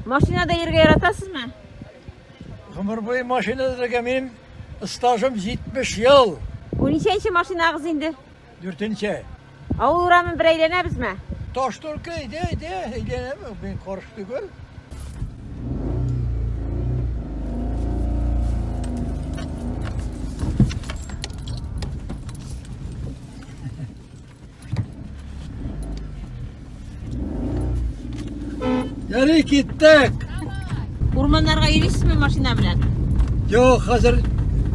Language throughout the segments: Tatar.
Машинада йөрергә яратасызмы? Гомер буе машинада йөргән минем стажым 70 ел. Бу ничәнче машинагыз инде? Дүртенче. Авыл урамын бер әйләнәбезме? Таш только әйдә, әйдә, әйләнәм, мин каршы түгел. Ярый киттек. Урманнарга йөрисезме машина белән? Юк, хәзер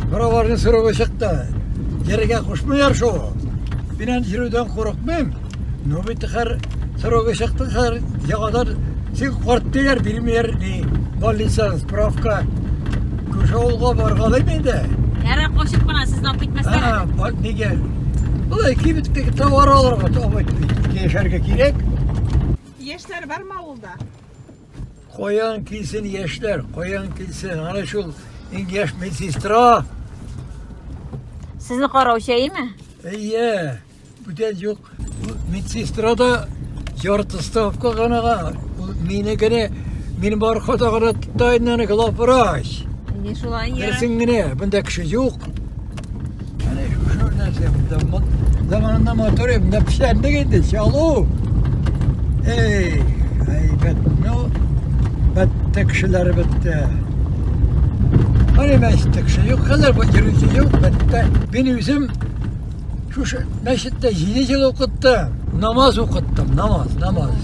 праварның срогы чыкты. Йөрергә кушмыйлар шул. Мин аны йөрүдән курыкмыйм. Ну бит хәр срогы чыкты, хәзер яңадан син карт диләр, бирмиләр ни больница справка. Күрше авылга баргалыйм инде. Ярар, качып кына сезне алып китмәсләр. А, бак нигә? Болай кибеткә товар алырга табып яшәргә кирәк. Яшьләр бармы авылда? Каян килсен яшьләр, каян килсен? Ана шул иң яшь медсестра. Сезне караучы әйеме? Әйе. Бүтән юк. Медсестра да ярты ставка гына. Ул мине генә, минем аркада гына тота инде аны главврач. Не шулай я. Берсен генә, монда кеше юк. Әнә шушы нәрсә монда заманында матур монда печәнлек инде, чалу. Эй, әйбәт, ну, бетте кешеләр бетте. Әнә мәчеттә кеше юк, хәзер бу йөрүче юк, бетте. Мин үзем Шушы мәчеттә 7 ел укыттым. Намаз укыттым, намаз, намаз.